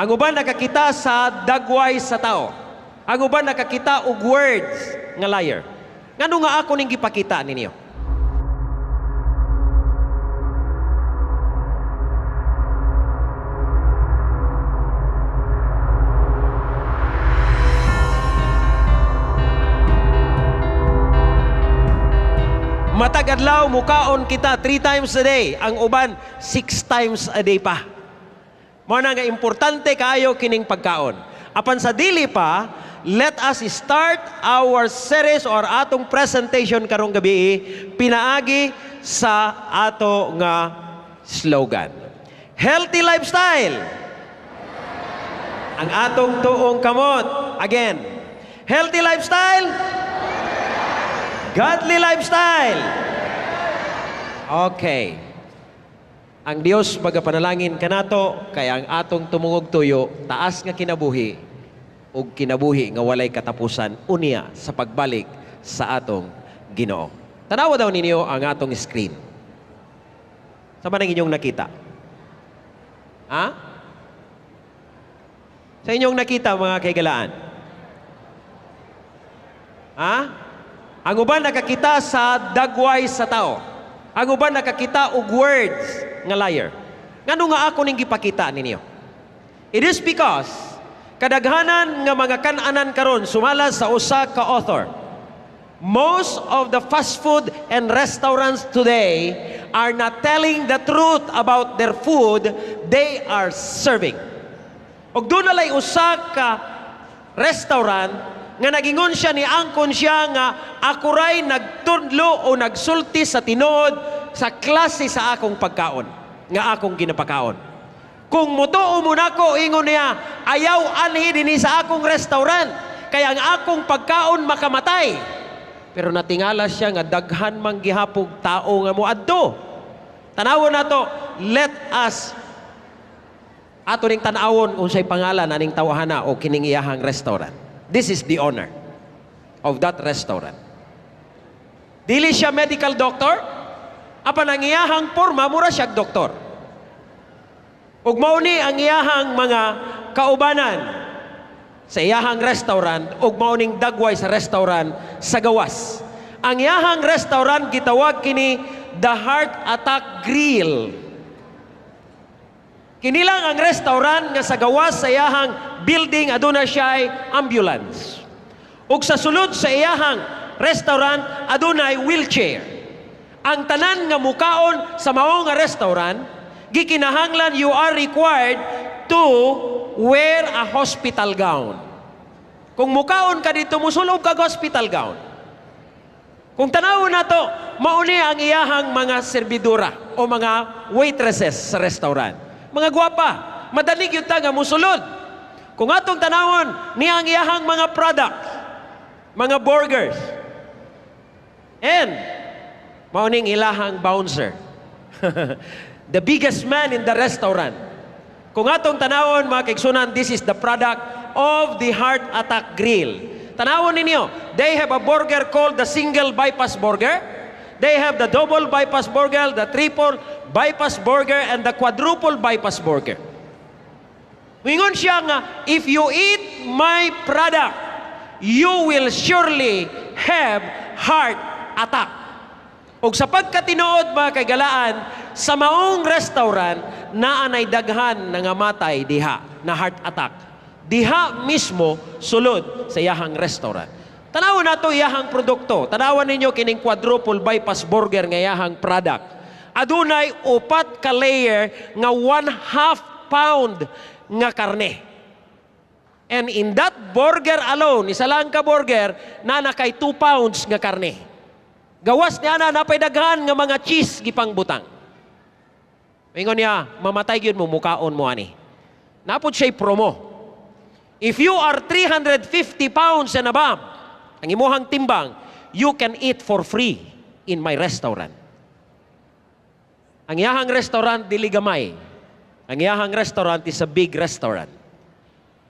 Ang uban nakakita sa dagway sa tao. Ang uban nakakita og words nga liar. Ngano nga ako ning gipakita ninyo? Matag adlaw mukaon kita 3 times a day, ang uban 6 times a day pa. Mao na nga importante kaayo kining pagkaon. Apan sa dili pa, let us start our series or atong presentation karong gabi pinaagi sa ato nga slogan. Healthy lifestyle. Ang atong tuong kamot. Again, healthy lifestyle. Godly lifestyle. Okay. Ang Dios magapanalangin kanato kay ang atong tumungog tuyo taas nga kinabuhi ug kinabuhi nga walay katapusan unya sa pagbalik sa atong Ginoo. Tanawa daw ninyo ang atong screen. Sa man ang inyong nakita? Ha? Sa inyong nakita, mga kaigalaan? Ha? Ang uban nakakita sa dagway sa tao. Ang uban nakakita og words nga liar. Ngano nga ako ning gipakita ninyo? It is because kadaghanan nga mga kan-anan karon sumala sa usa ka author. Most of the fast food and restaurants today are not telling the truth about their food they are serving. Og doon nalay usa ka restaurant nga nagingon siya ni angkon siya nga ako ray nagtudlo o nagsulti sa tinuod sa klase sa akong pagkaon nga akong ginapakaon. Kung mutuo mo nako, ingon niya, ayaw anhi dinhi sa akong restaurant kay ang akong pagkaon makamatay. Pero natingala siya nga daghan man gihapog tao nga moadto. Tanawon nato, let us ato ning tan-awon unsay pangalan aning tawhana o kining iyahang restaurant. This is the owner of that restaurant. Dili siya medical doctor, apan ang iyahang porma mura siya doktor. Ug mao ni ang iyahang mga kaubanan sa iyahang restaurant ug mao ning dagway sa restaurant sa gawas. Ang iyahang restaurant gitawag kini The Heart Attack Grill. Kini lang ang restaurant nga sa gawas sa iyahang building aduna siya'y ambulance. Ug sa sulod sa iyahang restaurant adunay wheelchair. Ang tanan nga mukaon sa mao nga restaurant gikinahanglan you are required to wear a hospital gown. Kung mukaon ka dito, musulob kag hospital gown. Kung tanawon nato, mao ni ang iyahang mga serbidora o mga waitresses sa restaurant. Mga gwapa, madali gyud ta nga musulod. Kung atong tanawon, niya ang iyahang mga product, mga burgers. And mao ning ilahang bouncer. The biggest man in the restaurant. Kung atong tanawon, mga kaigsunan, this is the product of the Heart Attack Grill. Tanawon ninyo, they have a burger called the single bypass burger. They have the double bypass burger, the triple bypass burger, and the quadruple bypass burger. Mingon siya nga, if you eat my product, you will surely have heart attack. Ug sa pagkatinuod, mga kaigalaan, sa maong restaurant, naanay daghan nga matay diha na heart attack. Diha mismo sulod sa iyahang restaurant. Tanawon nato iyahang produkto. Tanawan ninyo kining quadruple bypass burger nga iyahang product. Adunay 4 ka layer nga 1/2 pound nga karne. And in that burger alone, isa lang ka burger, na nakay 2 pounds nga karne. Gawas niya na napay daghan nga mga cheese gipangbutang. Ingon niya, mamatay gyud mo mukaon mo ani. Napod siya'y promo. If you are 350 pounds and above, ang imuhang timbang, you can eat for free in my restaurant. Ang iyahang restaurant dili gamay. Ang iyahang restaurant is a big restaurant.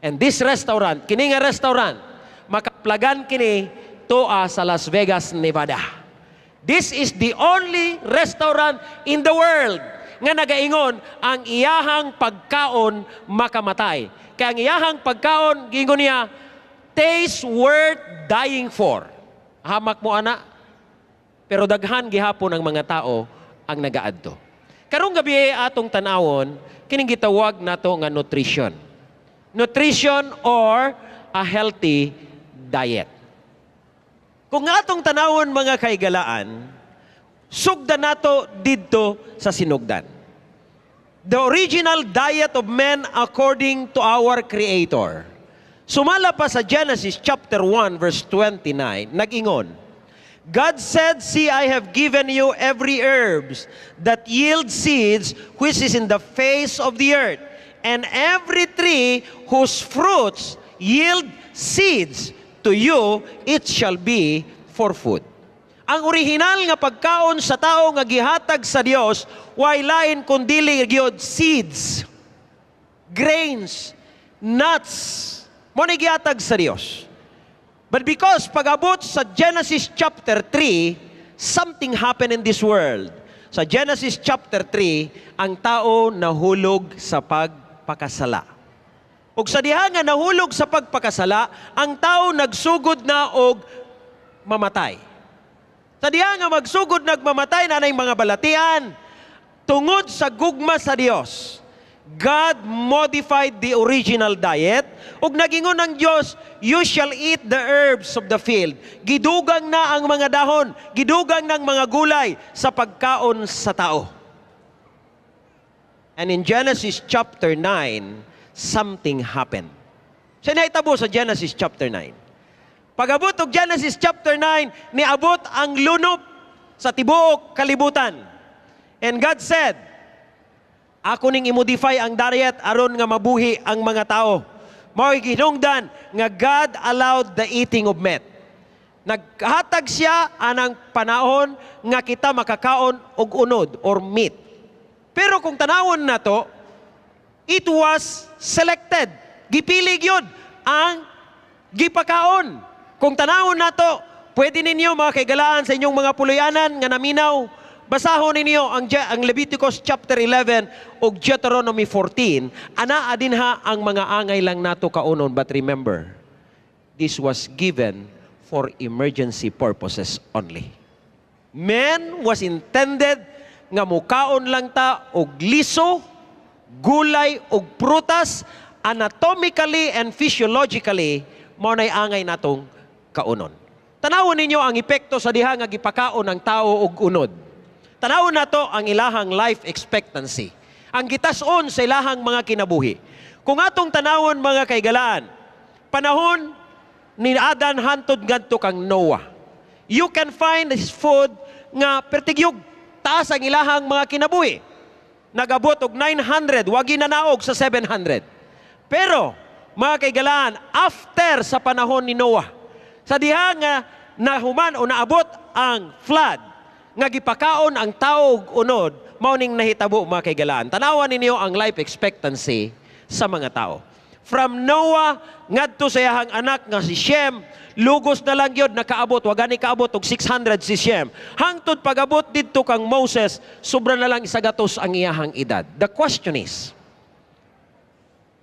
And this restaurant, kini nga restaurant, makaplagan kini tuwa sa Las Vegas, Nevada. This is the only restaurant in the world nga nagaingon ang iyahang pagkaon makamatay. Kay ang iyahang pagkaon, giingon niya, taste worth dying for. Hamak mo ana. Pero daghan gihapon ang mga tao ang nagaadto. Karong gabi, atong tanawon kining gitawag nato nga nutrition. Nutrition or a healthy diet. Kung atong tanawon, mga kaigalaan, sugdan nato didto sa sinugdan. The original diet of men according to our Creator. Sumala pa sa Genesis chapter 1 verse 29, nag-ingon, God said, "See, I have given you every herbs that yield seeds which is in the face of the earth, and every tree whose fruits yield seeds, to you it shall be for food." Ang original nga pagkaon sa tao nga gihatag sa Dios way lain kundili gyud seeds, grains, nuts. Mao ni gihatag sa Dios. But because pag-abot sa Genesis chapter 3, something happened in this world. Sa Genesis chapter 3, ang tao nahulog sa pagpakasala. Ug sa diha nga nahulog sa pagpakasala, ang tao nagsugod na og mamatay. Sa diha nga magsugod nagmamatay na ng mga balatian, tungod sa gugma sa Dios, God modified the original diet ug nagingon ang Dios, "You shall eat the herbs of the field." Gidugang na ang mga dahon, gidugang ng mga gulay sa pagkaon sa tao. And in Genesis chapter 9, something happened. Sa nahitabo sa Genesis chapter 9? Pag-abot og Genesis chapter 9, niabot ang lunop sa tibuok kalibutan. And God said, "Ako ning i-modify ang diet aron nga mabuhi ang mga tao." Mao'y gihinungdan nga God allowed the eating of meat. Naghatag siya anang panahon nga kita makakaon og unod or meat. Pero kung tanawon nato, it was selected. Gipili gyud ang gipakaon. Kung tanawon nato, pwede ninyo, mga kaigalaan, sa inyong mga puloy-anan nga naminaw, basahon ninyo ang Leviticus chapter 11 ug Deuteronomy 14, anaa dinha ang mga angay lang nato kaunon. But remember, this was given for emergency purposes only. Man was intended nga mukaon lang ta og liso, gulay ug prutas. Anatomically and physiologically, mao nay angay natong kaunon. Tanawon ninyo ang epekto sa diha nga gipakaon ang tao og unod. Tanawon nato ang ilahang life expectancy. Ang gitas-on sa ilahang mga kinabuhi. Kung atong tanawon, mga kaigalaan, panahon ni Adan hantod ngadto kang Noah, you can find this food nga pertigyog taas ang ilahang mga kinabuhi. Nagabot og 900, wagi na naog sa 700. Pero, mga kaigalaan, after sa panahon ni Noah, sa diha nga nahuman o naabot ang flood, nga gipakaon ang tao og unod, mao ning nahitabo, mga kaigalaan. Tanawan ninyo ang life expectancy sa mga tao. From Noah ngadto sa iyahang anak nga si Shem, lugos na lang yun nakaabot, wa gani kaabot og 600 si Shem. Hangtod pag-abot didto kang Moses, sobra na lang isagatos ang iyahang edad. The question is,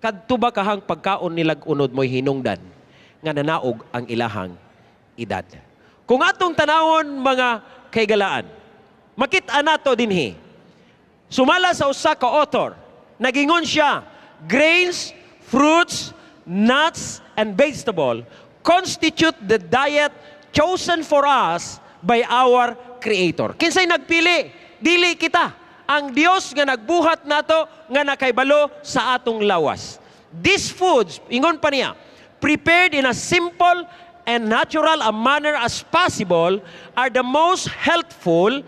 kadto ba kahang pagkaon nilag unod mo'y hinungdan nga nanaog ang ilahang edad? Kung atong tanawon, mga kaigalaan, makita nato dinhi. Sumala sa usa ka author, nagingon siya, "Grains, fruits, nuts, and vegetable constitute the diet chosen for us by our Creator." Kinsay nagpili? Dili kita. Ang Dios nga nagbuhat nato nga nakaybalo sa atong lawas. "These foods," ingon pa niya, "prepared in a simple and natural a manner as possible, are the most healthful.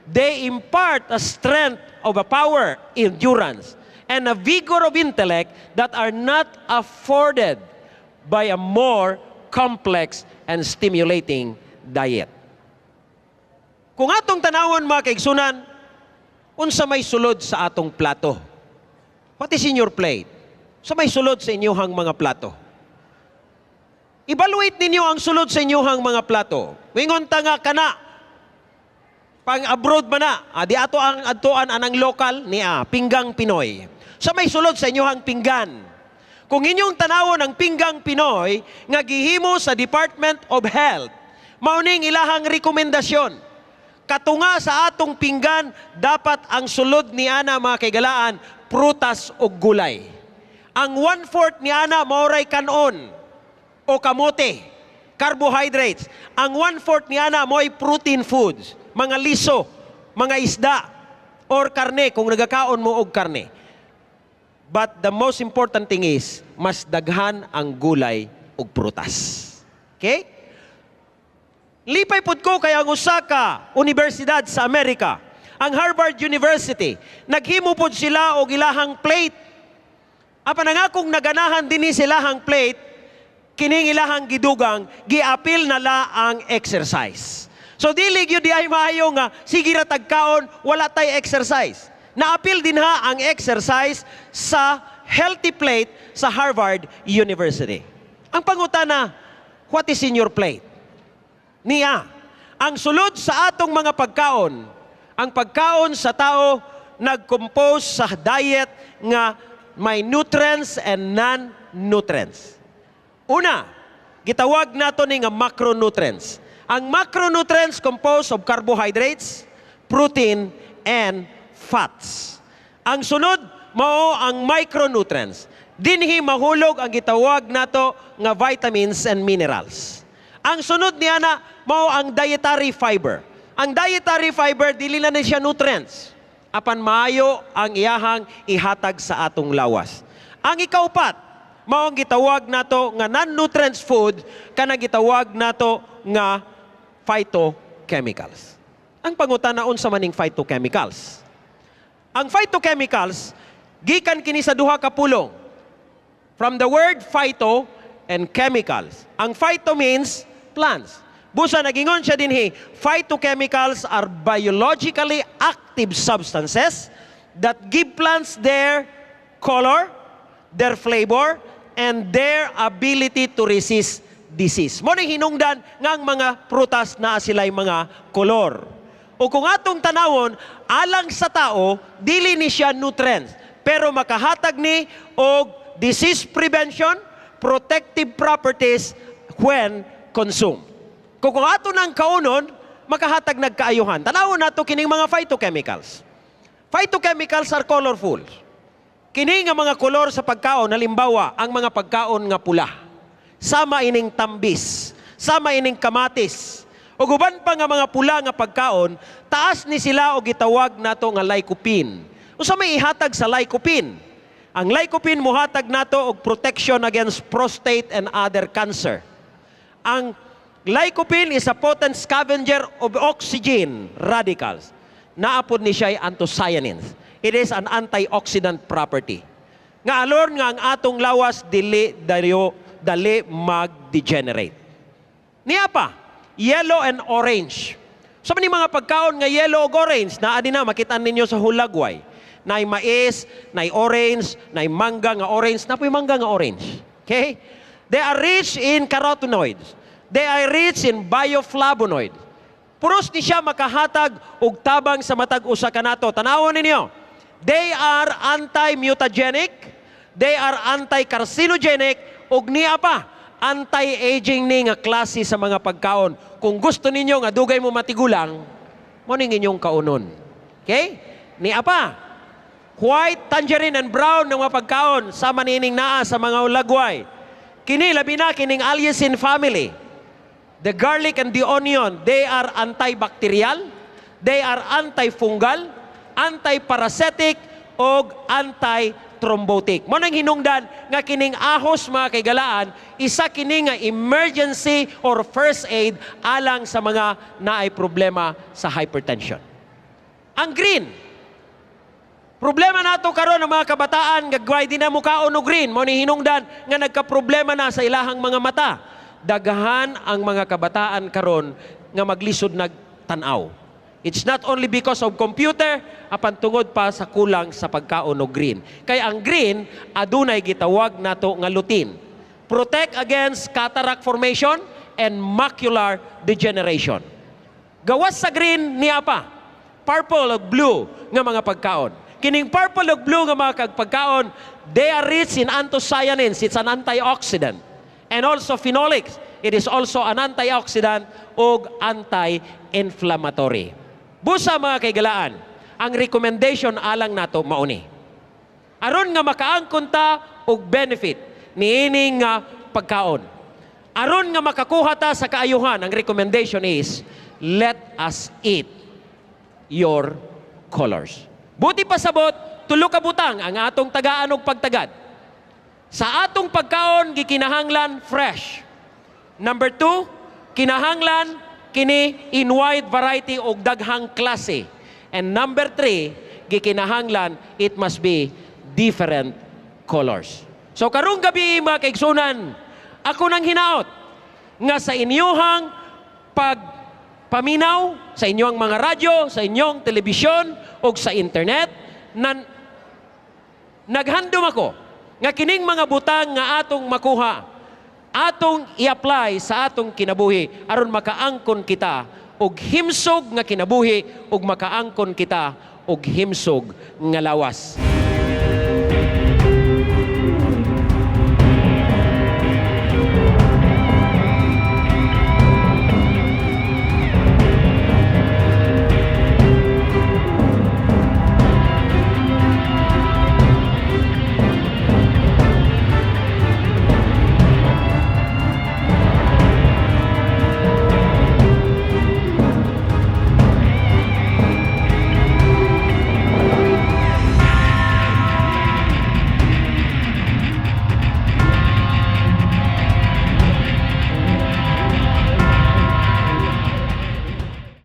They impart a strength of a power, endurance, and a vigor of intellect that are not afforded by a more complex and stimulating diet." Kung atong tanawon, mga kaigsunan, unsa may sulod sa atong plato? What is in your plate? Sa may sulod sa inyuhang mga plato? Evaluate ninyo ang sulod sa inyuhang mga plato. Wingon ta nga kana. Pang abroad man na. Ah, di ato ang adtuan anang lokal niya, Pinggang Pinoy. Sa may sulod sa inyohang pinggan. Kung inyong tanawon ang Pinggang Pinoy nga gihimo sa Department of Health, mao ning ilahang rekomendasyon. Katunga sa atong pinggan, dapat ang sulod ni ana, mga kaigalaan, prutas ug gulay. Ang one-fourth ni ana maoray kanon o kamote, carbohydrates. Ang one-fourth ni ana mo'y protein foods, mga liso, mga isda, or karne kung nagakaon mo og karne. But the most important thing is, mas daghan ang gulay ug prutas. Okay? Lipay pud ko kay ang usa ka universidad sa Amerika, ang Harvard University, naghimo pud sila og ilahang plate. Apan ang akong naganahan dinhi silahang plate, kining ilahang gidugang, giapil nala ang exercise. So dili gyud di ay maayo nga sige ra tagkaon, wala tay exercise. Naapil din ha ang exercise sa healthy plate sa Harvard University. Ang pangutana, what is in your plate? Niya, ang sulod sa atong mga pagkaon, ang pagkaon sa tao nag-compose sa diet nga may nutrients and non-nutrients. Una, gitawag nato ni nga macronutrients. Ang macronutrients composed of carbohydrates, protein, and fats. Ang sunod, mao ang micronutrients. Dinhi mahulog ang gitawag nato nga vitamins and minerals. Ang sunod niya na mao ang dietary fiber. Ang dietary fiber, dili na ni siya nutrients. Apan maayo ang iyahang ihatag sa atong lawas. Ang ikaupat, mao ang gitawag nato nga non-nutrients food, kana gitawag nato nga phytochemicals. Ang pangutana, unsa maning phytochemicals? Ang phytochemicals gikan kini sa duha ka pulong. From the word phyto and chemicals. Ang phyto means plants. Busa nagingon siya dinhi, phytochemicals are biologically active substances that give plants their color, their flavor, and their ability to resist disease. Mao ni hinungdan nga ang mga prutas na sila'y mga kolor. O kung atong tanawon, alang sa tao, dili ni siya nutrients, pero makahatag ni og disease prevention, protective properties when consumed. Kung ato nang kaunon, makahatag nagkaayuhan. Tanawon nato kining mga phytochemicals. Phytochemicals are colorful. Kini nga mga kolor sa pagkaon, halimbawa, ang mga pagkaon nga pula. Sama ining tambis, sama ining kamatis. Ug uban pa nga mga pula nga pagkaon, taas ni sila og gitawag nato nga lycopene. Unsa may ihatag sa lycopene? Ang lycopene muhatag nato og protection against prostate and other cancer. Ang lycopene is a potent scavenger of oxygen radicals. Naa pod ni siya anthocyanins. It is an antioxidant property. Nga alon nga ang atong lawas dili dayo dali mag-degenerate. Niya pa, yellow and orange. Sa so, mga pagkaon nga yellow ug orange, naa din na makita ninyo sa hulagway. Nay mais, nay orange, nay mangga nga orange, naa poy mangga nga orange. Okay? They are rich in carotenoids. They are rich in bioflavonoid. Puros ni siya makahatag og tabang sa matag usa kanato. Tanawon ninyo. They are anti-mutagenic, they are anti-carcinogenic, ug niya pa, anti-aging ni nga klase sa mga pagkaon. Kung gusto ninyo nga dugay mo matigulang, mao ning inyong kaunon. Okay? Niya pa, white, tangerine, and brown ng mga pagkaon sama niining naa sa mga ulagway. Kini labi na kining allicin family. The garlic and the onion, they are antibacterial, they are antifungal, antiparasitic, og anti-thrombotic. Mao nang hinungdan nga kining ahos, mga kaigalaan, isa kini nga emergency or first aid alang sa mga naay problema sa hypertension. Ang green, problema nato karon ng mga kabataan gagway di na mukaon og green, mao ni hinungdan nga nagka-problema na sa ilahang mga mata. Daghan ang mga kabataan karon nga maglisod nagtan-aw. It's not only because of computer, apan tungod pa sa kulang sa pagkaon og green. Kay ang green adunay gitawag nato nga lutein. Protect against cataract formation and macular degeneration. Gawas sa green niya pa. Purple ug blue nga mga pagkaon. Kining purple ug blue nga mga pagkaon, they are rich in anthocyanins. It's an antioxidant. And also phenolics. It is also an antioxidant ug anti-inflammatory. Busa, mga kaigalaan, ang recommendation alang nato mauni. Aron nga makaangkon ta og benefit niining nga pagkaon. Aron nga makakuha ta sa kaayuhan, ang recommendation is let us eat your colors. Buot pasabot, tulo ka butang ang atong tagaan og pagtagad. Sa atong pagkaon, gikinahanglan fresh. Number two, kinahanglan kini in wide variety og daghang klase. And number three, gikinahanglan it must be different colors. So karong gabi, mga kaigsunan, ako nang hinaot nga sa inyuhang pagpaminaw, sa inyong mga radyo, sa inyong telebisyon o sa internet, nan naghandom ako nga kining mga butang nga atong makuha, atong i-apply sa atong kinabuhi aron makaangkon kita og himsog nga kinabuhi ug makaangkon kita og himsog nga lawas.